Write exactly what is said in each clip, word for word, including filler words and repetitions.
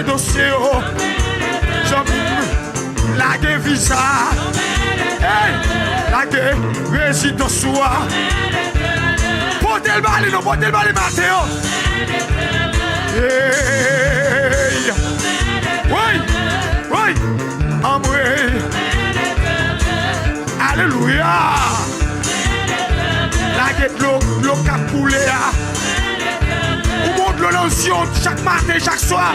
Dosye yo. Zanmi m, lage viza. Hey! Lage rezidans ou a. Pote l ba li non, pote l ba li maten yo. Hey! Woy! Woy! Anmwey! Alelouya! Lage dlo, dlo k ap koule a. Ou gon dlo nan zye w chak maten, chak swa.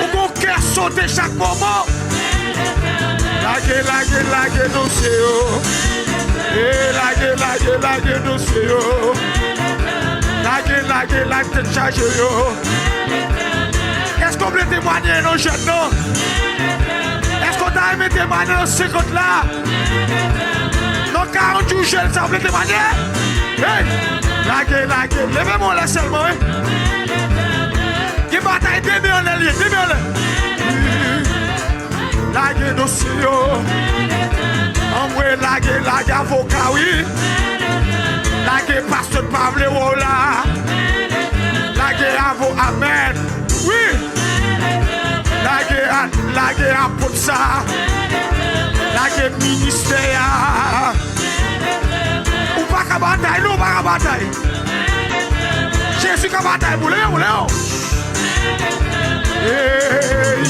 Ou gon kè sote chak moman. Lage, lage, lage dosye yo. E lage, lage, lage dosye yo. Lage, lage, lage tèt chaje yo. Èske w vle temwanye nan jèn nan? Èske w ta renmen temwanye nan senkant la? Nan karant jou jèn sa, w vle temwanye? Hey! Lage, lage. Leve men w anlè sèlman, wi. Gen batay, de men anlè l ye, de men anlè. Lage dosye yo. Anmwey, lage, lage avoka, wi. Lage pastè pa vle wè w la. Lage avo, amèn. Wi. Lage a, lage apot sa. Lage ministè a. Ou pa ka batay, non, ou pa ka batay. Jezi ka batay pou lè yo, lè yo. Hey.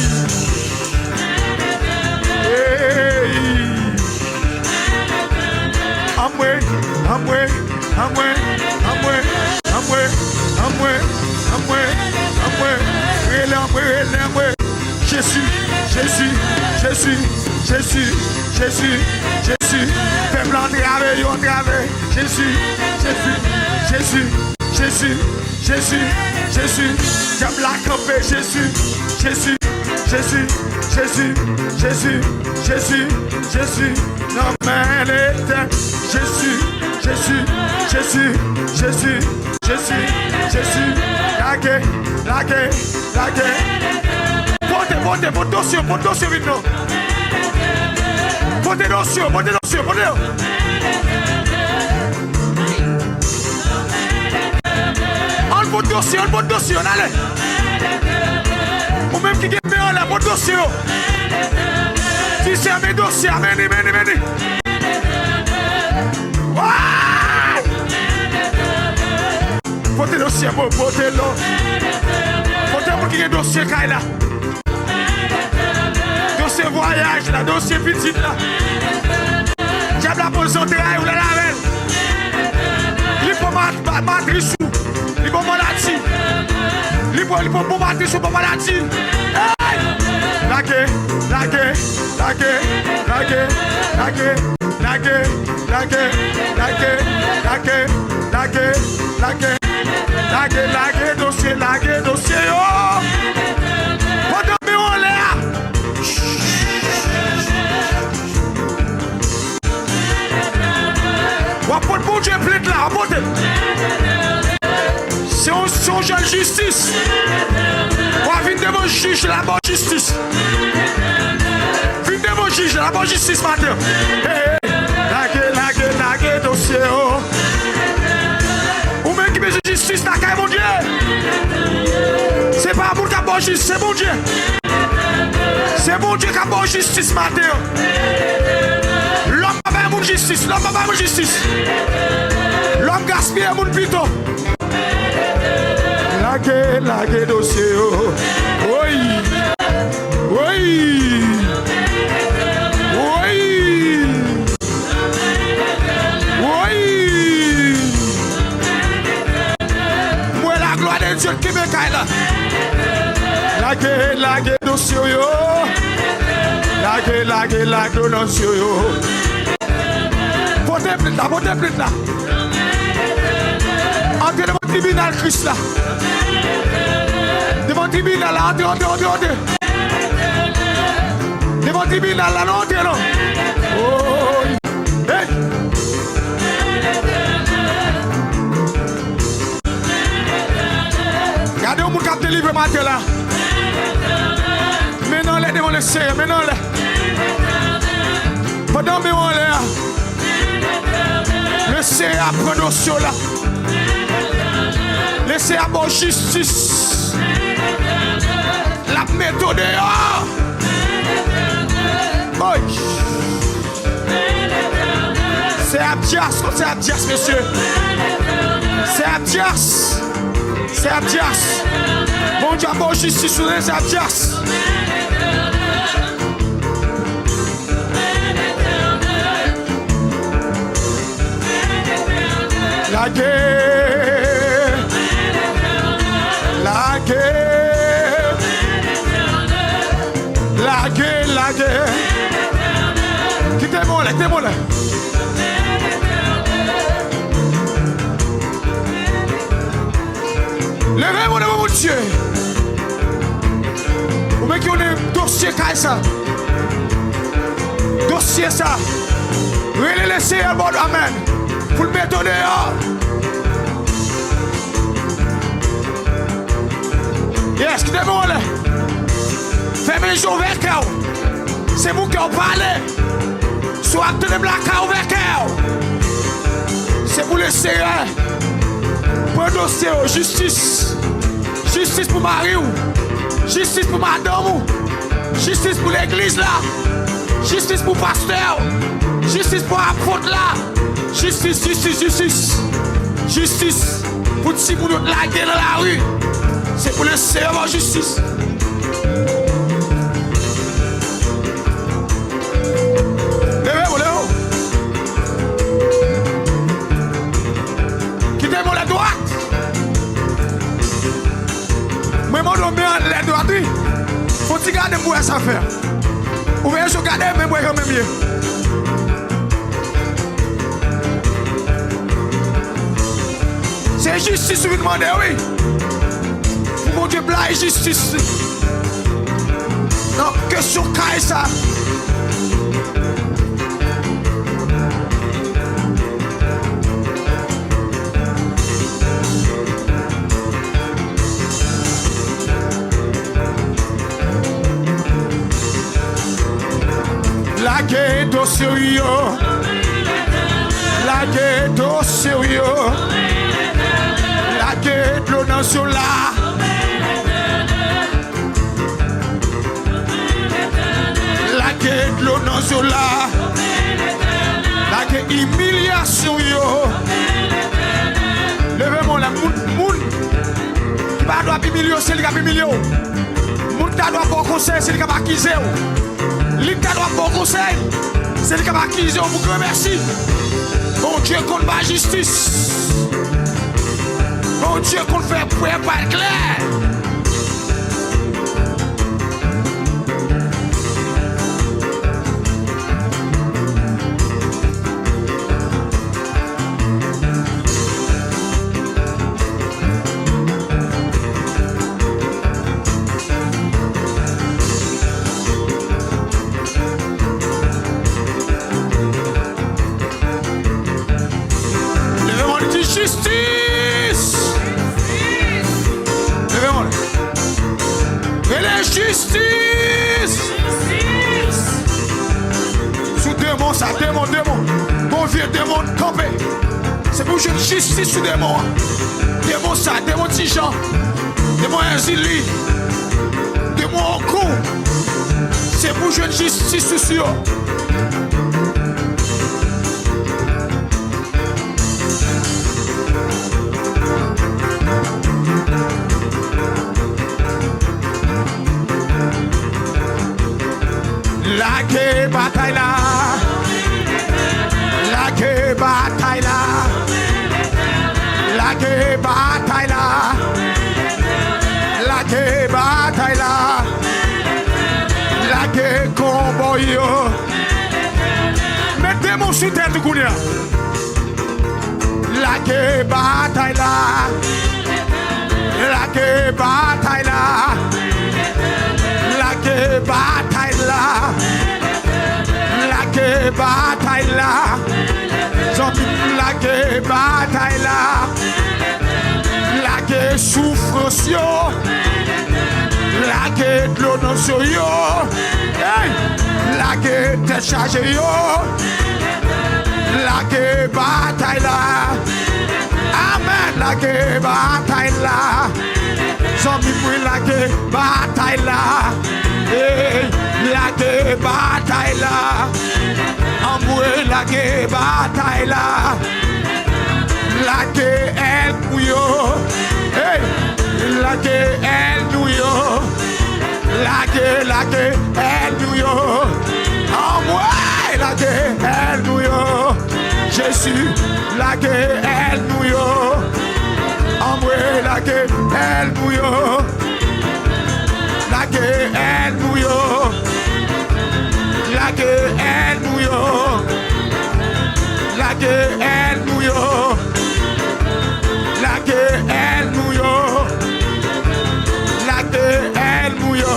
Hey. Anmwey, anmwey, anmwey, anmwey. Rele anmwey, rele anmwey. Jezi, Jezi, Jezi, Jezi, Jezi, Jezi. Pèp la antrave, yo antrave. Jezi, Jezi, Jezi, Jezi, Jezi, Jezi. Dyab la kanpe, Jezi, Jezi, Jezi, Jezi, Jezi, Jezi, Jezi. Nan men Letènèl, Jezi, Jezi, Jezi, Jezi, Jezi, Jezi. Lage, lage, lage. Pote, pote, pote dosye, pote dosye vin non. Pote dosye, pote dosye, pote yo. Ann pote dosye, ann pote dosye, ann ale. Ou menm ki gen men anlè, pote dosye yo. Di se men dosye a, men li, men li, men li. Woy! Pote dosye, po-, pote lo. Pote moun ki gen dosye kay la. Dosye vwayaj la, dosye pitit la. Dyab la pran zantray ou, l al avè l. Li pran ma-, ma-, matris ou, li pran maladi. Li pran, li pran bon matris ou, pran maladi. Hey! Lage, lage, lage, lage, lage. Lage, lage, lage, lage, lage, lage, lage, lage dosye, lage dosye yo. Pandan men w anlè a. W ap pot Bondye plent la, w ap pote l. Se yon, se yon jan jistis. W a vin devan jij la, ba w jistis. Vin devan jij la, ba w jistis maten. Hey, hey. Lage, lage, lage dosye yo. Ou menm ki bezwen jistis lakay Bondye. Se pa moun k ap ba w jistis, se Bondye. Se Bondye k ap ba w jistis maten. Lòm pa bay moun jistis, lòm pa bay moun jistis. Lòm gaspiye moun pito. Lage, lage dosye yo. Woy. Woy. Woy. Woy. M wè laglwa de Dye kenbe kay la. Lage, lage dosye yo. Lage, lage, lage dosye yo. Pote plent la, pote plent la. Antre devan tribinal Kris la. Devan tribinal la, antre, antre, antre, antre. Devan tribinal la, non, antre, non. Woy. Hey! Gade yon moun k ap delivre maten la. Men anlè devan Lesenyè, men anlè. Pandan men w anlè a, Lesenyè ap pran dosye w la. Lesenyè ap ba w jistis. Abdias, kot se Abdias, mesye? Se Abdias. Se Abdias. Bondye ap ba w jistis ou, se Abdias. Lage. Lage. Lage, lage. Kite m anlè, kite m anlè. Leve men w devan Bondye. Ou menm ki konnen dosye kay sa. Dosye sa. Rele Lesenyè ba w, amèn. Pou l mete w deyò. Yes, kite men w anlè. Fèmen je w, ouvè kè w. Se pou kè w pale. Si w ap tande m lakay, ouvè kè w. Se pou Lesenyè pran dosye yo, jistis. Jistis pou mari w. Jistis pou madanm ou. Jistis pou legliz la. Jistis pou pastè w. Jistis pou apot la. Jistis, jistis, jistis. Jistis pou timoun yo t lage nan lari. Se pou Lesenyè ba w jistis. Leve w, leve w. Kite m anlè dwat. Mwen mande w men anlè dwat, wi. Fon ti gade m pou wè sa fè. Ouvè je w, gade men m wè jan men m ye. Se jistis ou vin mande, wi. Pou Bondye bay jistis. Nan kesyon kay sa. Lage dosye w yo. Lage dosye w yo. Lage dlo nan zye w la. Lage dlo nan zye w la. Lage imilyasyon w yo. Leve men w la, moun, moun ki pa dwe ap imilye w, se li k ap imilye w. Moun ki ta dwe ap ba w konsèy, se li k ap akize w. Li ki ta dwe ap ba w konsèy, se li k ap akize w pou granmèsi. Bondye konn bay jistis. Bondye konn fè pwen parèt klè. Leve men w, di jistis! Leve men w. Rele jistis! Sou demon sa, demon, demon. Bon vye demon kanpe. Se pou jwenn jistis sou demon an. Demon sa, demon Ti Jan, demon Èzili, demon Okou. Se pou jwenn jistis sou, sou yo. Lage batay la. Lage batay la. Lage batay la. Lage batay la. Lage konbò yo. Met demon sou tèt ou kounye a. Lage batay la. Lage batay la. Lage batay la. Lage batay la. Zanmi m, lage batay la. Lage soufrans yo. Lage dlo nan zye yo. Hey! Lage tèt chaje yo. Lage batay la. Amèn. Lage batay la. Zanmi mwen, lage batay la. Hey, lage batay la. Anmwe, Lage batay la. Lage èl nou yo. Hey! Lage èl nou yo. Lage, lage èl nou yo. Anmwe, lage èl nou yo. Jezi, lage èl nou yo. Anmwe, lage èl nou yo. Lage èl nou yo. Lage èl nou yo. Lage èl nou yo. Lage èl nou yo. Lage èl nou yo.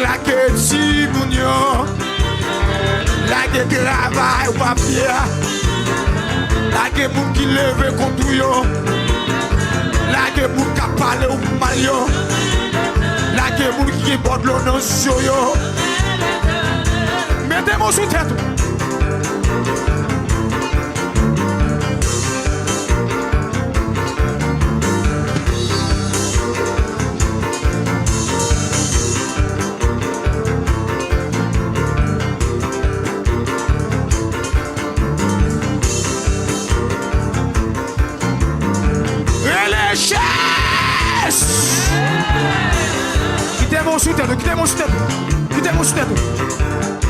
Lage timoun yo. Lage travay w ap fè a. Lage moun ki leve kont ou yo. Lage moun k ap pale w mal yo. Lage moun ki gen bòdlo nan zye yo. Mete men w sou tèt ou. Rele Jezi! Kite men w sou tèt ou, kite men w sou tèt ou. Kite men w sou tèt ou.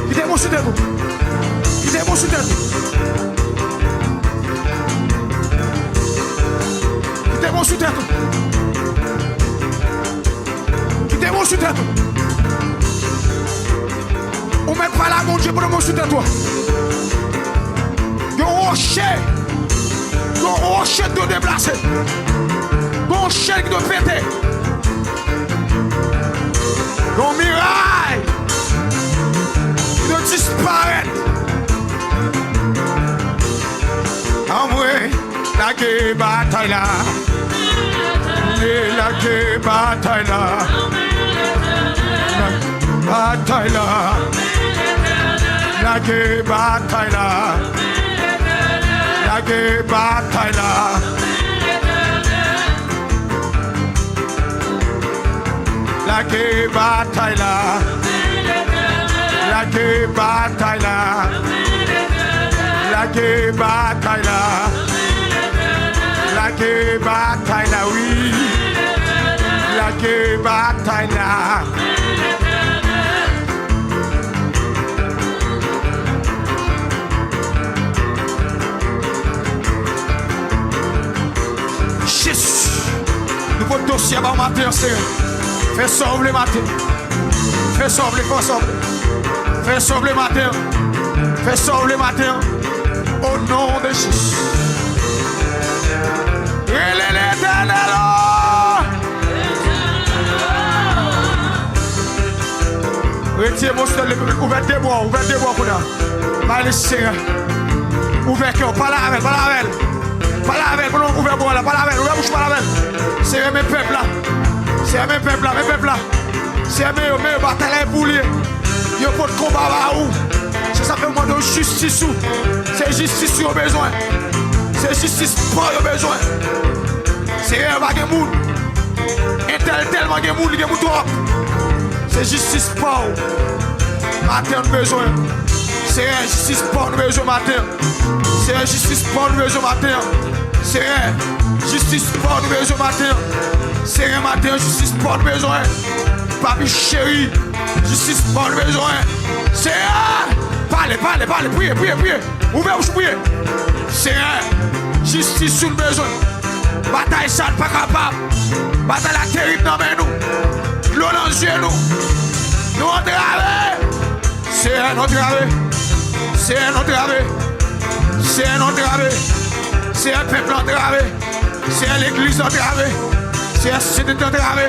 Kite men w sou tèt ou. Kite men w sou tèt ou. Kite men w sou tèt ou. Kite men w sou tèt ou. Ou mèt pale a Bondye pandan men w sou tèt ou. Yon woche. Yon woche ki dwe deplase. Yon chèn ki dwe pete. Yon miray ki dwe disparèt. Anmwe. Lage batay la. Lage batay la. Batay la. Lage batay la. Lage batay la. Lage batay la. Lage batay la. Lage batay la. Lage batay la, wi. Lage batay la. Jis. Nou pot dosye a ba w maten an, Senyè. Fè sa w vle maten. Fè sa w vle, fè sa w vle. Fè sa w vle maten an. Fè sa w vle maten an. O non de Jezi. Rele Letènèl, o! Retire mouch nan lepe, ouvè de bra w, ouvè de bra w kounye a. Pale Senyè. Ouvè kè w, pale avè l, pale avè l. Pale avè l, pandan w ouvè bra w la, pale avè l, ouvè bouch ou, pale avè l. Senyè, men pèp la. Senyè, men pèp la, men pèp la. Senyè, men yo, men yo, batay la e pou li. Yo pot konba ba ou. Se sa fè w mande w jistis ou. Se jistis ou yo bezwen. Se jistis pa w yo bezwen. Senyè, pa gen moun. Entèl tèlman gen moun, li gen moun twòp. Se jistis pa w. Maten an nou bezwen. Senyè, jistis pa w nou bezwen maten an. Senyè, jistis pa w nou bezwen maten an. Senyè, jistis pa w nou bezwen maten an. Senyè, maten an, jistis pa w nou bezwen. Papi cheri, jistis pa w nou bezwen. Senyè, pale, pale, pale, priye, priye, priye. Ouvè bouch ou, priye. Senyè, jistis ou nou bezwen. Batay sa n pa kapab. Batay la terib nan men nou. Dlo nan zye nou. Nou antrave. Senyè, nou antrave. Senyè, nou antrave. Senyè, nou antrave. Senyè, pèp la antrave. Senyè, legliz antrave. Senyè, sosyete antrave.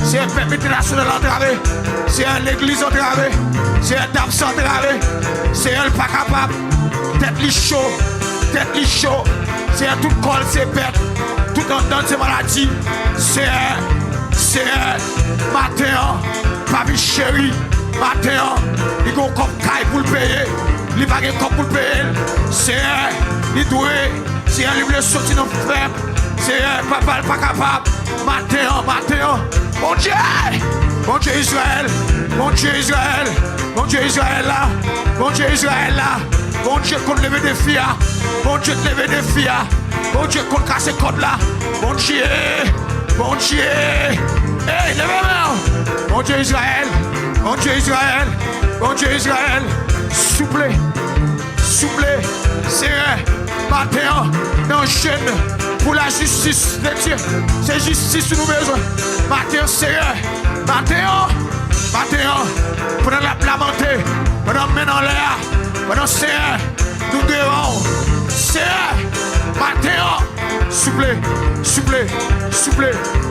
Senyè, pèp entènasyonal antrave. Senyè, legliz antrave. Senyè, dam sa antrave. Senyè, l pa kapab. Tèt li cho. Tèt li cho. Senyè, tout kò l se bèt. Tout anndan l se maladi. Senyè, Senyè, maten an, papi cheri, maten an, li gen yon kòb kay pou l peye. Li pa gen kòb pou l peye l. Senyè, li dwe. Senyè, li vle soti nan fèb. Senyè, papa l pa kapab. Maten an, maten an. Bondye! Bondye Izrayèl! Bondye Izrayèl! Bondye Izrayèl la, Bondye Izrayèl la, Bondye konn leve defi a, Bondye t leve defi a, Bondye konn kase kòd la, Bondye, Bondye, ey, leve men w, Bondye Izrayèl, Bondye Izrayèl, Bondye Izrayèl, souple, souple, Senyè, maten an, nan jèn pou lajistis de Dye, se jistis nou bezwen, maten an, Senyè. Maten an, maten an, pandan n ap lamante, pandan n men n anlè a, pandan Senyè, nou devan w. Senyè, maten an, souple, souple, souple,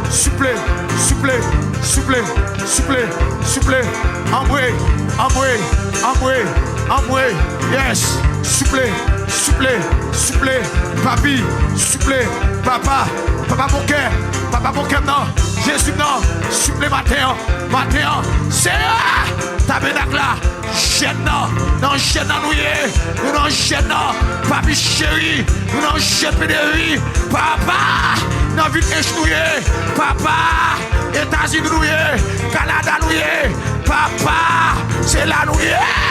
souple, souple, souple, souple, souple, anmwe, anmwe, anmwe, anmwe, yes, souple, souple, souple, papi, souple, papa, papa bon kè, papa bon kè m nan. Jezi m nan, souple maten an, maten an, Senyè, tabenak la, jèn nan, nan jèn nan nou ye, nou nan jèn nan, papi cheri, nou nan jèn pedevi, papa, nan vil ench nou ye, papa, Etazini nou ye, Kanada nou ye, papa, se la nou ye.